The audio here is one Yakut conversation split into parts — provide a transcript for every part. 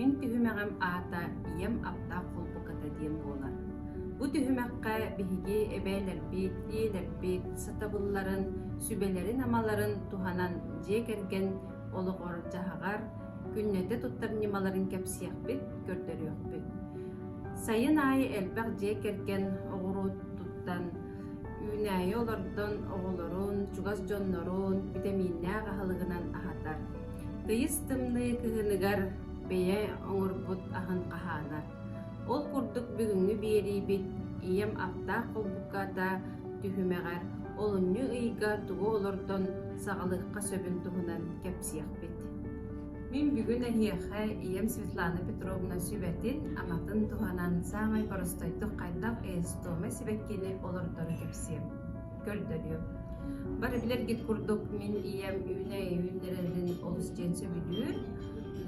Мин түһүмэҕим аата Ийэм аптаах холбуката диэн буолар. Бу түһүмэххэ биһиги эбээлэрбит, ийэлэрбит сатабылларын, сүбэлэрин-амаларын туһанан дьиэ кэргэн олоҕор-дьаһаҕар күннэтэ туттар ньымаларын кэпсиэхпит, көрдөрүөхпүт. Сайын аайы элбэх дьиэ кэргэн оҕуруот туттан, үүнээйи олордон оҕолорун, чугас дьоннорун битэмииннээх аһылыгынан аһатар. Тыйыс тымныы кыһыныгар бэйэ оҥорбут аһын хаһаанар. Ол курдук бүгүҥҥү биэриибит Ийэм аптаах холбукката түһүмэҕэр олунньу ыйга тугу олордон саҕалыахха сөбүн туһунан кэпсиэхпит. Мин бүгүн эһиэхэ ийэм Светлана Петровна сүбэтин, аматын туһанан саамай боростойдук хайдах эстома сибэккини олордору кэпсиэм, көрдөрүөм. Бары билэргит курдук мин ийэм үүнээйи үүннэрэрин олус диэн сөбүлүүр.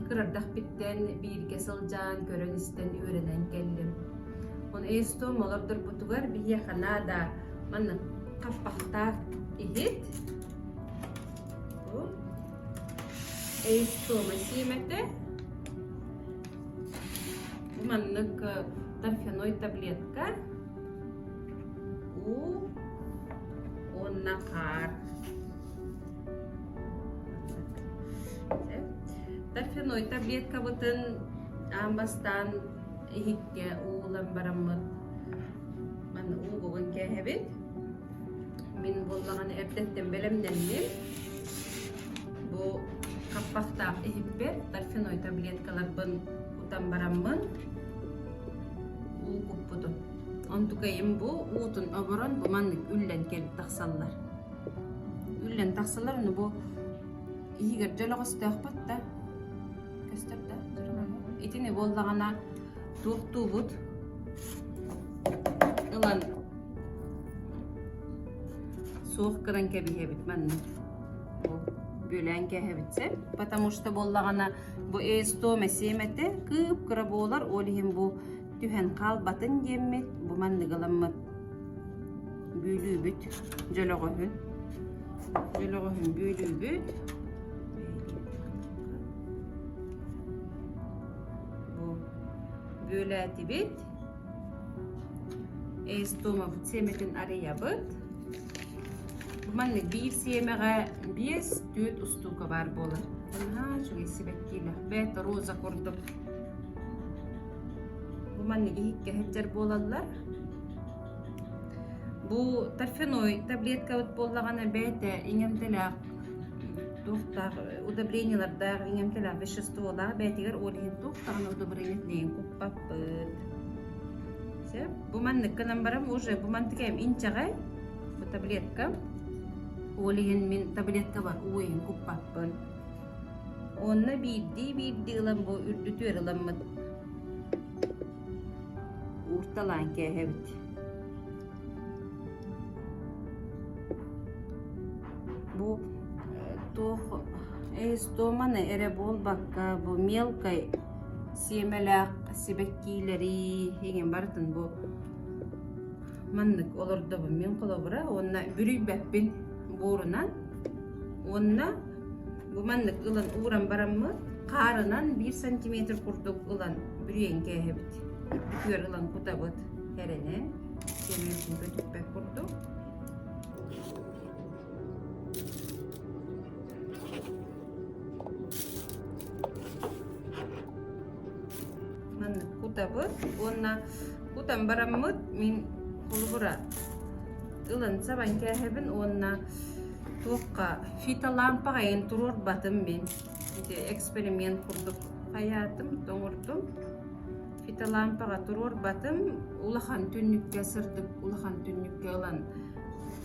Кырардахпиттэн бииргэ сылдьан, көрөн-истэн үөрэнэн кэллим. Оны эстом олордорбутугар биһиэхэ наада маннык хаппахтаах иһит Эйстома сиэмэтэ. Бу маннык торфяной таблетка. Уу уонна хаар. Торфяной таблеткабытын аан бастаан иһиккэ уулан бараммыт манна уу бугун кээһэбит. Мин буоллаҕына эрдэттэн бэлэмнэнним. Бу хаппахтаах иһиппэр торфяной таблеткаларбын кутан бараммын уу куппутум. Онтукайым бу уутун оборон бу маннык үллэн кэлip тахсаллар. Үллэн тахсаллар, ону бу иһигэр дьөлөҕөстөөхпүт да көстөр да итини буоллаҕына туохтуубут ылан суох гынан кэбиһэбит манна бүөлээн кээһэбит сөп потому что буоллаҕына бу эстоме сиэмэтэ кыып-кыра буолар ол иһин бу түһэн хаалбатын диэммит бу маннык ыламмыт бүөлүүбүт дьөлөҕөһүн дьөлөҕөһүн бүөлүүбүт бу бүөлээтибит Эстомабыт сиэмэтин арыйабыт. Маннык биир сиэмэҕэ 5-4 устуука баар буолар. Наһаа үчүгэй сибэккиилээх, бэт роза курдук. Бу маннык иһиккэ сылдьар буолаллар. Бу торфяной таблеткабыт буоллаҕына бэйэтэ иҥэмтэлээх туохтаах удобрениелардаах иҥэмтэлээх веществолаах бэйэтигэр ол иһин туох даҕаны удобрение куппаппыт. Сөп. Бу маннык гынан баран уже бу мантыкайым инчэҕэй бу таблетка. Ол иһин мин таблетка бар уу иһин куппаппын. Онно биирдии-биирдии ылан бу үрдүтүөр ыламмыт уурталаан кээһэбит. Бу туох эстоманы эрэ буолбакка бу мелкай сиэмэлээх сибэккиилэри иҥин барытын бу маннык олордобун мин холобура уонна бүрүйбэппин буорунан уонна бу маннык ылан ууран бараммыт хаарынан биир сантиметр курдук ылан бүрүйэн кээһэбит үрдүгэр ылан кутабыт эрэнэн сиэмэбитин көтүппэт курдук Маннык кутабыт уонна кутан бараммыт мин холобура ылан сабан кээһэбин уонна туохха фитолампаҕа эйин туруорбатым мин ити эксперимент курдук хайаатым тоҥордум фитолампаҕа туруорбатым улахан түннүккэ сырдык улахан түннүккэ ылан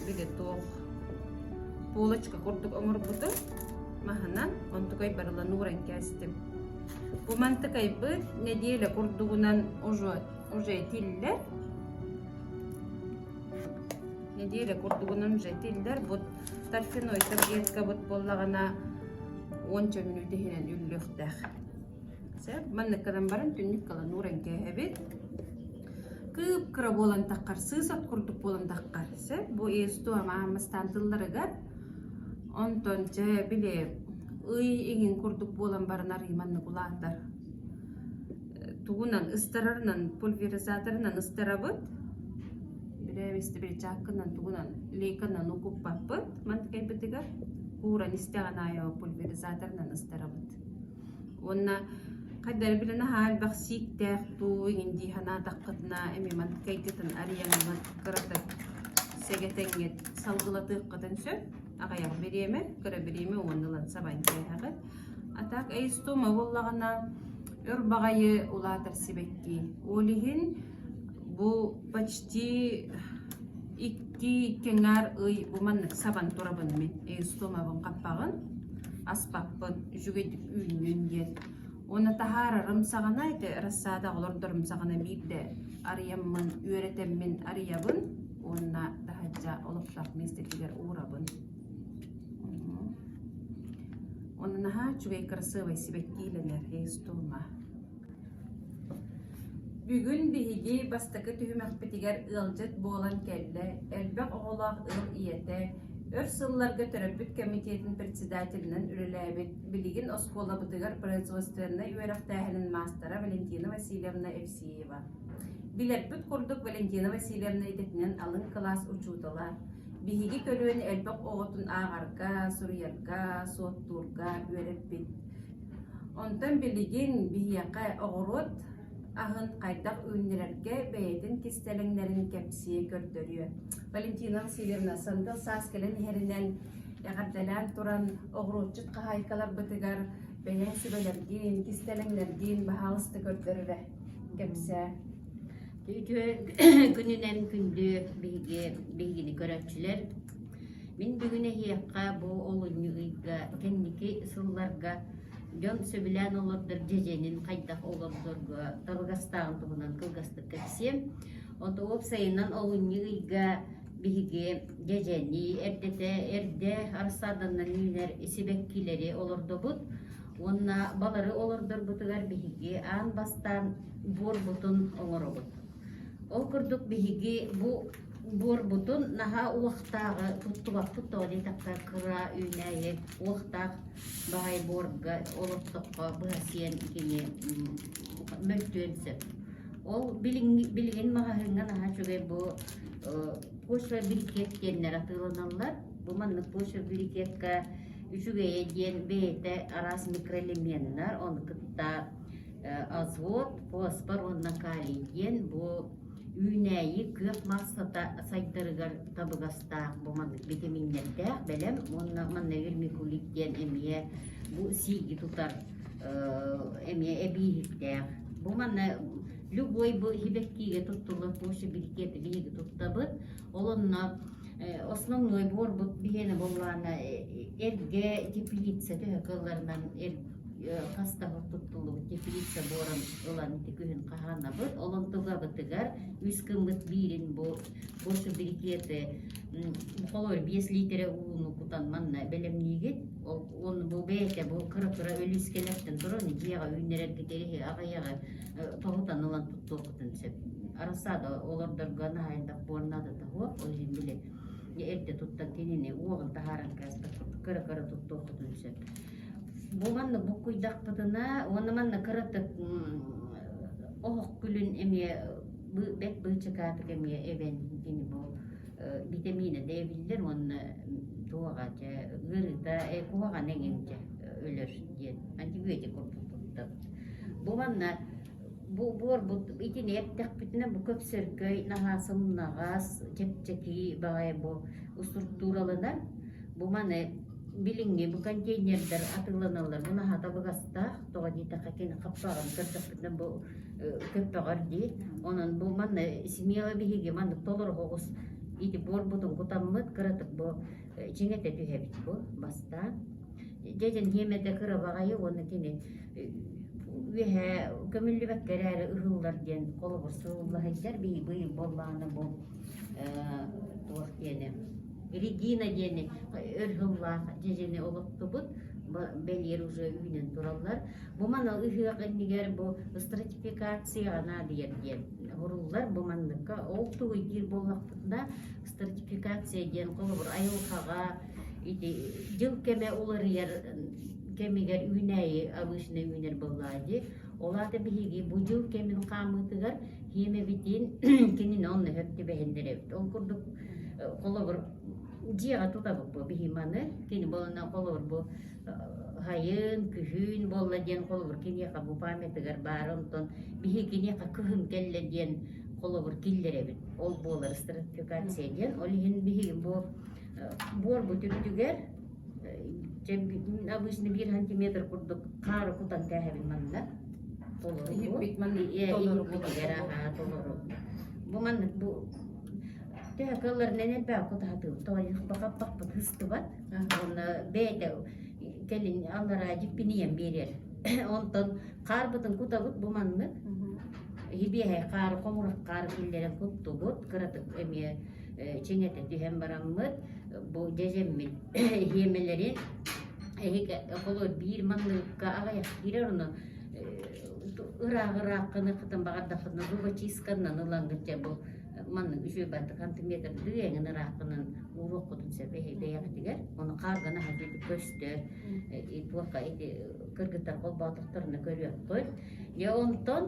били туох полочка курдук оҥорбутум маһынан онтукай барылан ууран кээстим бу мантыкайбыт нэдиэлэ курдугунан уже уже этиллэр нэдиэлэ курдугунан уже этиллэр бу торфяной таблеткабыт буоллаҕына уонча мүнүүтэ иһинэн үллүөхтээх Сөп, маннык гынан баран түннүк кылан ууран кээһэбит. Кыып-кыра буолан таххар, сыыс от курдук буолан таххар. Сөп, бу иэстуом ааммастаан тылларыгар. Онтон дьэ били ый иҥин курдук буолан баран арыы маннык улаатар. Тугунан ыстарарынан, пульверизаторынан ыстарабыт. Билээбисти перчатканан тугунан лейканан укуппаппыт. Мантыкайбытыгар кууран истэҕин аайы пульверизаторынан ыстарабыт. Уонна хайдары билэн аһаа элбэх сииктээх туу иҥин дии санаатаххытына эмиэ мантыкайгытын арыйаҥҥыт кыратык сэгэтэҥҥит салгылатыаххытын сөп. Аҕыйах бириэмэ, кыра бириэмэ уонна ылан сабан кээһэҕит. А так эйстома буоллаҕына өр баҕайы улаатар сибэкки. Ол иһин бу почти икки кэҥээр ый бу маннык сабан турабын мин эйстомабын хаппаҕын аспаппын үчүгэйдик үүннүн диэн. Уонна таһаарарым саҕана ити рассада олордорум саҕана биирдэ арыйаммын үөрэтэммин арыйабын уонна таһырдьа олохтоох миэстэтигэр уурабын. Онно наһаа үчүгэй кырасыабай сибэккиилэнэр эйстома. Бүгүн биһиги бастакы түһүмэхпитигэр ыалдьыт буолан кэллэ элбэх оҕолоох ыал ийэтэ, өр сылларга төрөппүт комитетын председателинэн үлэлээбит, билигин оскуолабытыгар производственнай үөрэхтээһинин маастара Валентина Васильевна Евсеева. Билэрбит курдук Валентина Васильевна идэтинэн алын кылаас учуутала, Биһиги көлүөнэ элбэх оҕотун ааҕарга, суруйарга, суоттуурга үөрэппит. Онтон билигин биһиэхэ оҕуруот аһын хайдах үүннэрэргэ бэйэтин кистэлэҥнэрин кэпсиэ көрдөрүө. Валентина Васильевна, сандал саас кэлэн иһэринэн эҕэрдэлээн туран оҕуруотчут хаһаайкаларбытыгар бэйэҥ сүбэлэргин, кистэлэҥнэргин баһаалыста көрдөр эрэ, кэпсээ. Үтүө күнүнэн күндү биһиги биһигини көрөөччүлэр. Мин бүгүн эһиэхэ бу олунньу ыйга кэнники сылларга дьон сөбүлээн олордор дьэдьэнин хайдах олордорго табыгастааҕын туһунан кылгастык кэпсиэм. Онто уопсайынан олунньу ыйга биһиги дьэдьэни эрдэтэ эрдэ рассаданан үүнэр сибэккилэри олордобут. Уонна балары олордорбутугар биһиги аан бастаан буорбутун оҥоробут. Ол курдук биһиги бу буорбутун наһаа уохтааҕы туттубаппыт тоҕо диэтэххэ кыра үүнээйи уохтаах баҕайы буорга олортоххо быһа сиэн кини мөлтүөн сөп. Ол билиҥҥи билигин маҕаһыыҥҥа наһаа үчүгэй бу почва брикет диэннэр атыыланаллар. Бу маннык почва брикетка үчүгэйэ диэн бэйэтэ араас микроэлеменнар, ону кытта азот, фосфор уонна калий диэн бу үүнээйи күөх маассата сайдарыгар табыгастаах бу маннык битэмииннэрдээх бэлэм уонна манна вермикулит диэн эмиэ бу сииги тутар эмиэ эбииһиктээх. Бу манна любой бу сибэккигэ туттуллар почва брикеты биһиги туттабыт. Ол онно основной буорбут биһиэнэ буоллаҕына эргэ теплица төһө кыалларынан хас да туттуллубут теплица буоран ылан ити күһүн хаһаанабыт. Ол онтугабытыгар үс гыммыт биирин бу брикеты холобур 5 литрэ ууну кутан манна бэлэмниигит. Ол бу бэйэтэ бу кыра-кыра өлүүскэлэртэн туран дьиэҕэ үүннэрэргит эриһи аҕыйаҕы тоһутан ылан туттуоххутун сөп. Рассада олордорго наһаа элбэх буор наадата суох, ол иһин били эрдэ туттан кинини уоҕун таһааран кээспэт курдук кыра-кыра туттуоххутун сөп. Бу манна буккуйдахпытына уонна манна кыратык оһох күлүн эмиэ бэт быычыкаатык эмиэ эбэн кини бу битэмиинэ да эбиллэр уонна туоҕа дьэ ыарыыта куһаҕан эҥин дьэ өлөр диэн антибиотик курдук туттабыт. Бу манна бу буорбут итини эптэхпитинэ бу көпсөркөй наһаа сымнаҕас чэпчэки баҕайы бу структураланар. Бу маны билиҥҥи бу контейнердар атыыланаллар бу наһаа табыгастаах тоҕо диэтэххэ кини хаппаҕын көрдөхпүтүнэ бу көппөҕөр дии онон бу манна смело биһиги маннык толору оҕус ити буорбутун кутаммыт кыратык бу чиҥэтэ түһэбит бу бастаан дьэдьэн хиэмэтэ кыра баҕайы уонна кини үөһээ көмүллүбэккэ эрээри ыһыллар диэн холобур сурулла сылдьар биһиги быйыл буоллаҕына бу туох диэни Регина диэни өр сыллаах дьэдьэни олохтубут бэлиэр уже үүнэн тураллар. Бу маны ыһыах иннигэр бу стратификацияҕа наадыйар диэн уруллар бу манныкка ол тугуй диир буоллахпытына стратификация диэн холобур айылҕаҕа ити дьыл кэмэ уларыйар кэмигэр үүнээйи обычно үүнэр буоллаа дии. Ол аата биһиги бу дьыл кэмин хаамыытыгар хиэмэбитин кинини онно сөп түбэһиннэрэбит. Ол курдук холобур дьиэҕэ тутабыт бу биһи маны кини буолана холобур бу хайын, күһүн буолла диэн холобур киниэхэ бу памятыгар баар онтон биһи киниэхэ кыһын кэллэ диэн холобур киллэрэбит. Ол буолар стратификация диэн. Ол иһин биһиги бу буорбут үрдүгэр обычно биир сантиметр курдук хаары кутан кээһэбин манна. Толору. Иһиппит манна толору Иһиппитигэр аһаа толору. Бу маннык бу төһө кылларынан элбэх кутаһатыым. Тоҕо хыстыбат. Уонна бэйэтэ кэлин аллараа дьиппинийэн биэрэр. Онтон хаарбытын кутабыт бу маннык. Хибиэһэй хаары хомурах хаары киллэрэн куттубут. Кыратык эмиэ чиҥэтэ түһэн бараммыт бу дьэдьэммит иһиэмэлэрин эһиги холор биир манныкка аҕыйах киирэр ону ыраах-ырааххыны хытын баҕардаххытына зубочистканнан ылаҥҥыт дьэ бу маннык үчүгэй баттык сантиметрдыы эҥин ырааххынан ууруоххутун сөп эһи бэйэҕитигэр ону хаарган аһатыытык көстөр туохха ити кыргыттар холбоотохторуна көрүөххүт дьэ онтон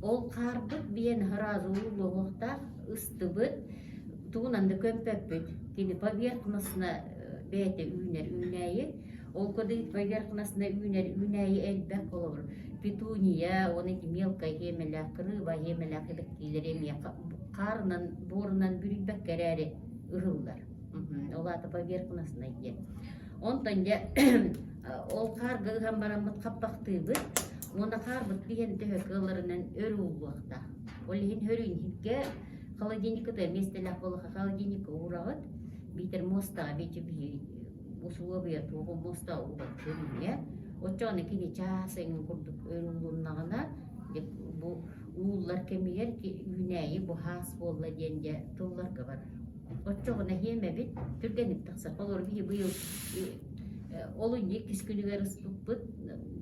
ол хаарбыт биэн сразу ууллуохтаах ыстыбыт тугунан да көмпөппүт кини поверхностно бэйэтэ үүнэр үүнээйи ол кодыйт поверхностно үүнэр үүнээйи элбэх холобур петуния уонна ити мелкая хиэмэлээх кырыыба хиэмэлээх эбэккиилэри эмиэ хаарынан буорунан бүрүйбэккэ эрээри ыһыллар ол аата поверхностнай диэн онтон дьэ ол хаарга ыһан бараммыт хаппахтыыбыт уонна хаарбыт биһэн төһө кыалларынан өр ууллуохтаах ол иһин хөрүүнһиккэ холодильникка миэстэлээх буоллахха холодильникка уураҕыт биитэр муостаҕа биитэр биһи усулуобуйа туоҕу муостаҕа уурар көрүҥҥэ оччоҕуна кини чаас эҥин курдук өр уулуннаҕына бу ууллар кэмигэр үүнээйи бу хаас буолла диэн дьэ тылларга барар оччоҕуна иһиэмэбит түргэнник тахсар холобур биһи быйыл олунньу иккис күнүгэр ыспыппыт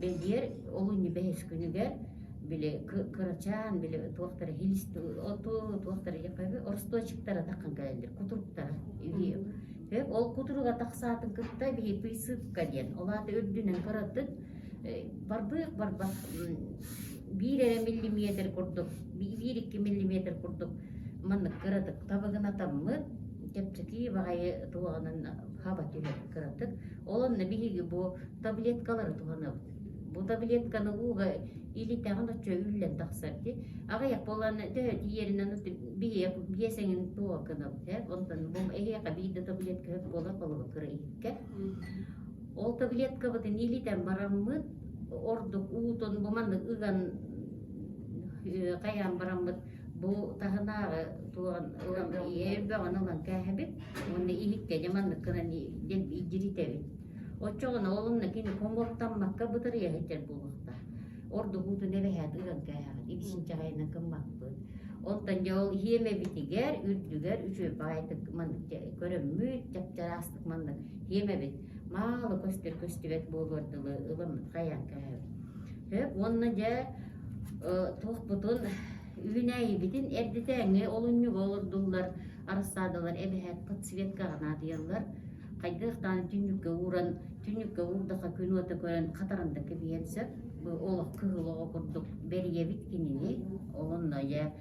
бэлиэр олунньу бэһис күнүгэр били кырачаан били туохтара хилис оту туохтара росточектара таххан кэлэллэр кутуруктара ол кутуруга тахсаатын кытта биһи присыпка диэн ол аата үрдүнэн кыратык барбыах барбах биир эрэ миллиметр курдук биир-икки миллиметр курдук маннык кыратык табыгынатаммыт чэпчэки баҕайы туоҕунан хаба түһэр кыратык ол онно биһиги бу таблеткалары туһанабыт бу таблетканы ууга илитэҕин оччо үллэн тахсар дии аҕыйах буолан төһө тиийэринэн биһиэх биэс эҥин туоҕа гынабыт ээ онтон бу эһиэхэ биир да таблетка сөп буолар холобур кыра иһиккэ ол таблеткабытын илитэн бараммыт ордук уутун бу маннык ыган хайаан бараммыт бу таһынааҕы туоҕун ылан өрбөҕүн ылан кээһэбит уонна иһиккэ дьэ маннык гынан илдьиритэбит Оччоҕуна ол онно кини хомуоктаммакка бытарыйа сылдьар буолуохтаах. Ордук уутун эбэһээт ыган кээһэҕит, ибисинчэҕэйинэн гыммаппыт. Онтон дьэ ол иһиэмэбитигэр, үрдүгэр үчүгэй баҕайытык маннык көрөммүт, чап-чараастык маннык иһиэмэбит маалы көстөр көстүбэт буолуор дылы ыламмыт хайаан кээһэбит. Сөп уонна дьэ туохпутун үүнээйибитин эрдэтээҥҥи олунньуга олордуллар арассаадалар эбэһээт подсветкаҕа наадыйаллар. Хайдах даҕаны түннүккэ ууран, түннүккэ уурдахха күн уота көрөн хатаран да кэбиһиэн сөп. Бу олох кыһыл оҕо курдук бэрийэбит кинини. Ол онно дьэ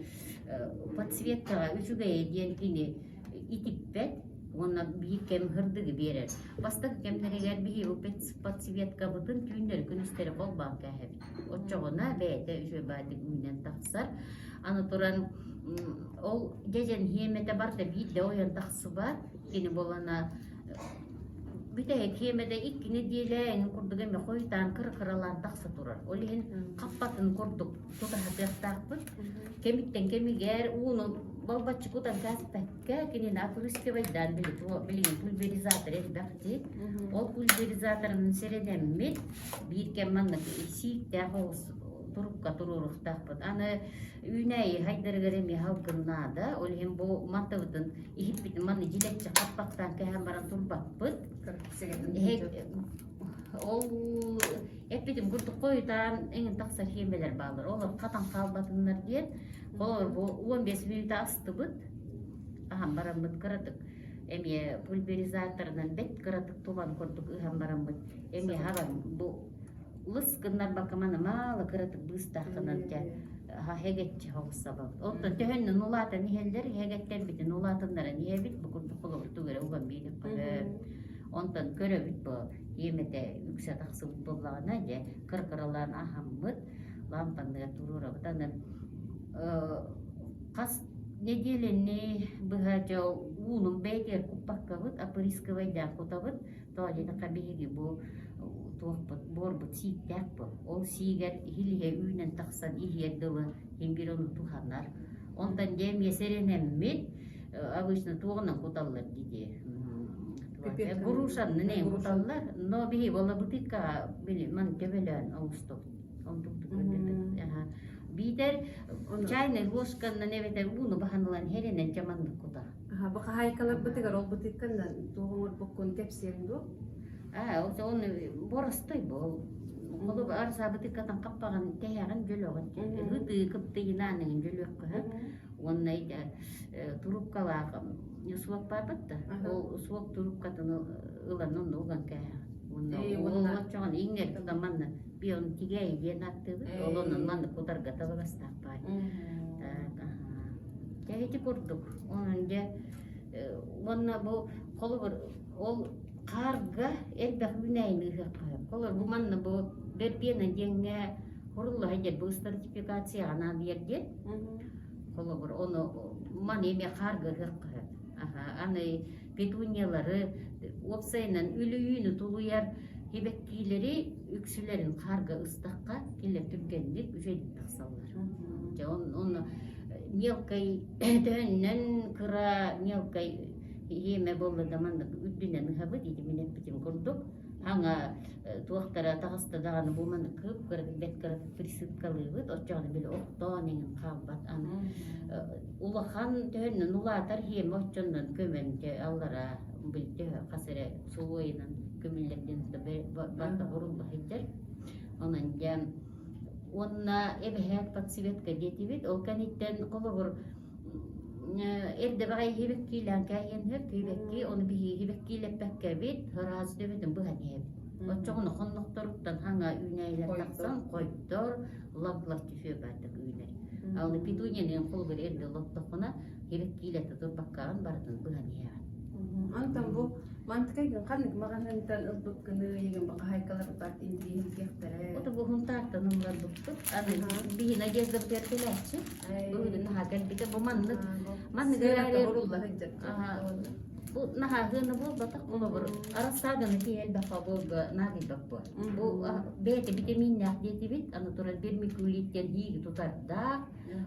подсветкаҕа үчүгэйэ диэн кини итиппэт уонна биир кэм һырдыгы биэрэр. Бастакы кэмнэригэр биһиги бу подсветкабытын түүннэри күнүстэри холбоон кээһэбит. Оччоҕуна бэйэтэ үчүгэй баайдык үүнэн тахсар. Аны туран ол дьэдьэн хиэмэтэ барыта биирдэ ойон тахсыбат. Кини буолана бүтэһик хиэмэтэ икки нэдиэлэ эҥин курдук эмэ хойутаан кыра-кыралаан тахса турар. Ол иһин хаппатын курдук тута сатыахтаахпыт. Кэмиттэн кэмигэр ууну балбаччы кутан кээспэккэ кинини опрыскивайдаан билигин пульверизатор элбэх дии. Ол пульверизаторын сэрэнэммит биир кэм маннык сииктээх оҕус турукка туруоруохтаахпыт. Аны үүнээйи хайдарыгар эмиэ салгын наада. Ол иһин бу мантыбытын иһиппитин манна дьилэччи хаппахтаан кэһэн баран турбаппыт. Ол эппитим курдук хойутаан эҥин тахсар хиэмэлэр бааллар. Олор хатан хаалбатыннар диэн. Олор бу 15 мүнүүтэ астыбыт. Аһан бараммыт кыратык. Эмиэ пульверизаторынан бэт кыратык тулан курдук ыһан бараммыт. Эмиэ хабан бу. Лыс гыннарбакка маны маала кыратык быыстааххынан дьэ хэгэччи хоҕуссабабыт. Оттон төһөннөн улаатан иһэллэр, хэгэттэрбитин улаатыннаран иһэбит, бу курдук холобур тугу эрэ уган биэриэххэ сөп. Онтон көрөбүт бу иэмэтэ үксэ тахсыбыт буоллаҕына, дьэ кыр-кыралаан аһаммыт, лампаныгар туруорабыт. Аны хас нэдиэлэни быһа дьэ уунун бэйэтигэр куппаккабыт, опрыскивайдаах кутабыт. Тоҕо диэтэххэ биһиги бу туохпут буорбут сииктээх бу. Ол сиигэр иһилиһэ үүнэн тахсан иһиэр дылы син биир ону туһанар. Онтон дьэ эмиэ сэрэнэммит обычно туоҕунан куталлар дии Грушаннын эҥин куталлар, но биһи буолла бытыыккаҕа били маны төбөлөөн оҥостубут. Биитэр чайный ложканан эбэтэр ууну баһан ылан хэринэн дьэ маннык кутар. Бу хаһаайкаларбытыгар ол бытыыкканан туох оҥорбуккун кэпсиэҥ дуо? Аа, ол оны боростой бол. Молу арса бытыыккатан хаппаҕын тэһэҕин дьөлөҕүн ытыы кыптыйынаан дьөлүөххө уонна трубкалаах суок баарбыт да ол суок трубкатын ылан онно уган кээһэҕин уонна ол оччоҕун иҥнэр тутан манна бион тигээйи диэн ааттыыбыт ол онон манна кутарга табыгастаах баай дьэ ити курдук онон дьэ уонна бу холобур ол хаарга элбэх үүнээйини ыһыахха сөп холобур бу манна бу вербена диэҥҥэ хуруллаһа диэн бу стратификацияҕа наадыйар диэн холобур ону маны эмиэ хаарга ыһыахха сөп аны петуниялары уопсайынан үлүйүүнү тулуйар сибэккиилэри үксүлэрин хаарга ыстахха кинилэр түргэнник үчүгэйдик тахсаллар дьэ онно мелкай төһөннөн кыра мелкай иэмэ буолла да маннык үрдүнэн ыһабыт ити мин эппитим курдук аҥа туохтара таҕыста даҕаны бу маннык кып-кыра бэрт кыратык присыпкалыыбыт оччоҕуна били охтоон эҥин хаалбат аны улахан төһөннөн улаатар иэмэ оччоннон көмөн дьэ аллара били төһө хас эрэ сулуойунан көмүллэр диэн барыта урулла сылдьар онон дьэ уонна эбэһээт подсветка диэтибит ол кэнниттэн холобур эрдэ баҕайы хибэккиилээн кээһиэн сөп хибэкки ону биһиги хибэккиилэппэккэбит ыраас төбөтүн быһан иһэбит оччоҕуна хоннохторуттан хаҥа үүнээйилэр тахсан хойдор лап-лап түһүө баардык үүнэр аны петунияны холобур эрдэ олортоххуна хибэккиилэтэ турбаккаҕын барытын быһан иһэҕин Онтон бу мантыкайгын ханнык маҕаһыынтан ылбыккыный игин бу хаһайкаларбат интириэһиргиэхтэрэ. Ото бу Хунтаартан ылларбыппыт. Аны биһи Надежда кэлээччи. Быһыгын наһаа кэлбитэ. Бу маннык маннык эрээри бу наһаа ыаны буолбатах холобур арассааданы киһи элбэх буолга наадыйбат буо. Бу бэйэтэ витаминнээх диэтибит, аны туран вермикулит диэн ииги тутардаах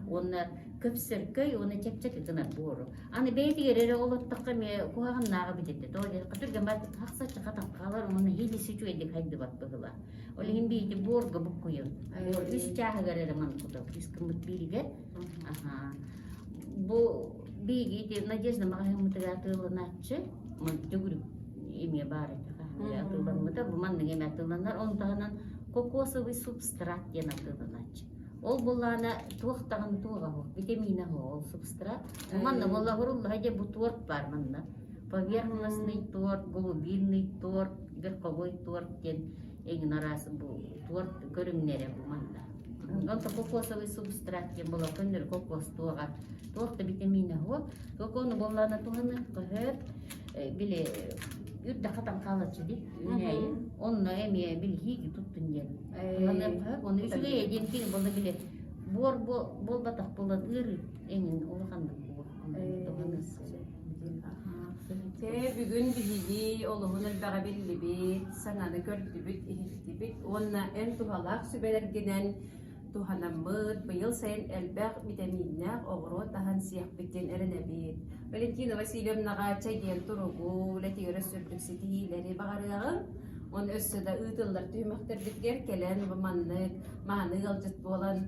уонна көпсөркөй уонна чэпчэки гынар буору. Аны бэйэтигэр эрэ олоттоххо эмиэ куһаҕаннааҕы билэрдэ. Тоҕо диэтэххэ түргэн баҕайытык тахсаччы хатан хаалар уонна иһилис үчүгэйдик хайдыбат быһыылаах. Ол иһин биһиги буорга буккуйун. Буор үс чааһыгар эрэ маны кутабыт. Үс гыммыт бииригэр. Аха. Бу биһиги ити Надежда маҕаһыыммытыгар атыыланааччы төгүрүк эмиэ баар этэ. Атыыламмыта. Бу маннык эмиэ атыыланар. Ону таһынан кокосовый субстрат диэн атыыланааччы. Ол буоллаҕына туох даҕаны туоҕа суох, витамина суох ол субстрат. Манна буолла уруллаһа дьэ бу торт баар манна. Поверхностный торт, голубиный торт, верховой торт диэн эҥин араас бу торт көрүҥнэрэ бу манна. Онто кокосовый субстрат диэн буолар көннөрү кокос туоҕа туох да витамина суох. Только ону буоллаҕына туһаныахха сөп. Били үрдэ хатан хаалаччы дии үүнээйи. Онно эмиэ били хииги туттун диэн Туһаныахха сөп. Ону үчүгэй диэн киһи буолла били буор буолбатах буолан ыарыы эҥин улаханнык буор. Тэ бүгүн биһиги олоһун элбэҕи биллибит, саҥаны көрдүбүт, иһиттибит уонна эн туһалаах сүбэлэргинэн туһанаммыт, быйыл сайын элбэх витаминнээх оҕуруот аһын сиэхпит диэн эрэнэбит. Валентина Васильевнаҕа чэгиэн туругу, үлэтигэр өссө үрдүк ситиһиилэри баҕарыаҕыҥ. Уонна өссө да ыытыллар түһүмэхтэрбитигэр кэлэн бу маннык мааны ыалдьыт буолан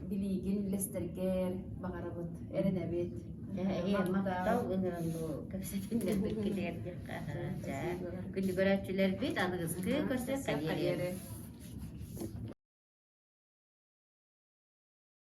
билиигин үллэстэргэр баҕарабыт, эрэнэбит. Махтал ыҥыран бу кэпсэтиннэрбиккитигэр диэххэ. Күндү көрөөччүлэрбит аныгыскы көрсүөххэ диэри.